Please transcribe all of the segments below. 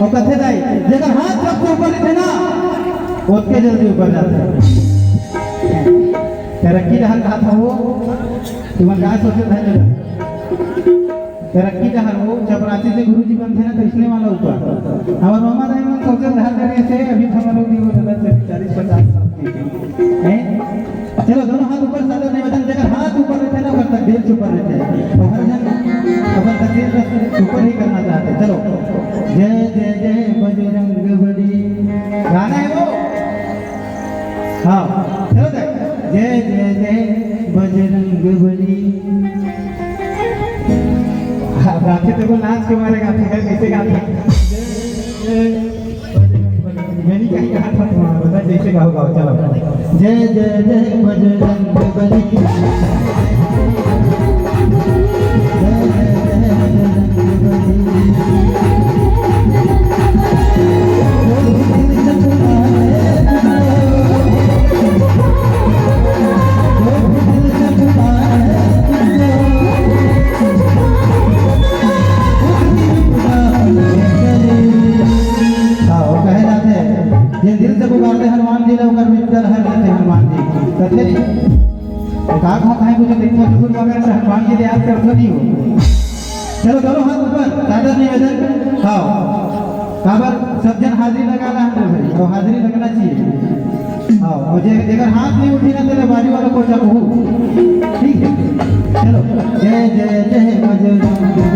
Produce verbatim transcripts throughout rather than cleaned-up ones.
अउ कथे दाई, जेकर हाथ सबसे ऊपर रहिथे ना, ओतके जल्दी ऊपर जाथे। तरक्की डहर कहात हवं, तुमन का सोचत हव? तरक्की डहर वो चपरासी से गुरुजी बनथे ना, तो इसने वाला ऊपर। हमर मामा दाई मन सोचत रहत रहिसे, अभी तो हमर लोग भी वो दादा चालीस पचास साल के हैं। चलो, दोनों हाथ ऊपर, सादर निवेदन, जेकर हाथ ऊपर रहिथे ना, ओकर तकदीर से ऊपर रहिथे। अउ हर जन अपन तकदीर ला ऊपर ही करना चाहथे। चलो, जय जय जय बजरंग बली, गाना है वो। हाँ, चलो तक, जय जय जय बजरंग बली। हाँ, गाथे तो वो नाच के मारे गाथे, कैसे गाथे? जय जय बजरंग बली। यानी कहीं कहा था तुम्हारा, बता जैसे गाओ, गाओ, चलो। जय जय जय बजरंग बली। जय जय जय बजरंग बली। हाँ, वो कहे जाथे, जे दिल से पुकारथे हनुमान जी ला, ओकर विघ्न हर लेथे हनुमान जी। कथे नहीं? तो का कहा, काहे कुछ देखो, जरूर मगर से हनुमान जी ला याद करथो नहीं हो। चलो, दोनों हाथ ऊपर, सादर निवेदन। हाँ, काबर सब जन हाजिरी लगा ला है भाई, अउ हाजिरी लगना चाहिए। हाँ, अउ जे, जेकर हाथ नहीं उठी ना, तेला बाजू वाला को चकहू। ठीक है, चलो, जय जय जय बजरंग बली।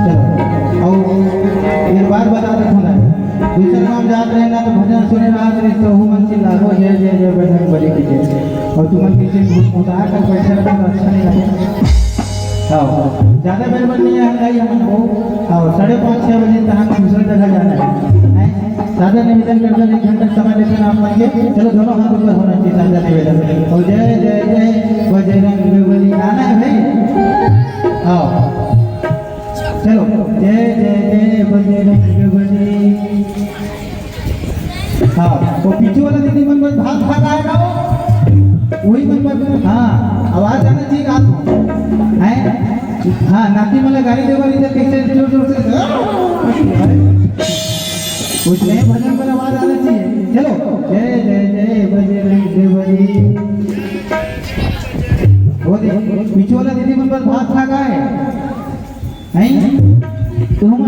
चलो, अउ एक बात बता देथव ना, दूसर गांव जात रहे ना, तो भजन सुने रहत रहिस, तो ओहू मन चिल्लाबो, "जय जय जय बजरंग बली की जय।" अउ तुमन पीछे भूत उतार कर बैठे रहते तो अच्छा नहीं लगे। हाँ, ज्यादा बेर बर नहीं है, नहीं हमन को। हाँ, साढ़े पाँच, छह बजे तक दूसरा जगह जाना है। हैं? सादर निवेदन करथन, एक घंटा समय देथन आप मन के। चलो, दोनों हाथ ऊपर होना चाहिए, सादर निवेदन। अउ जय जय जय बजरंग बली, आना है भाई। हाँ, चलो, जय जय जय बजरंग बली। हाँ, वो पीछे वाला दीदी मन बस भात खा रहा है ना, वो वही मन बस, हाँ, आवाज आना चाहिए, आप हैं? हाँ, नाती मन ला गारी देवा नहीं, तो कैसे जोर जोर से, कुछ नए भजन पर आवाज आना चाहिए। चलो, जय जय जय बजरंग बली। वो दे, पीछे वाला दीदी मन बस भात खा रहा है। नहीं? तो हम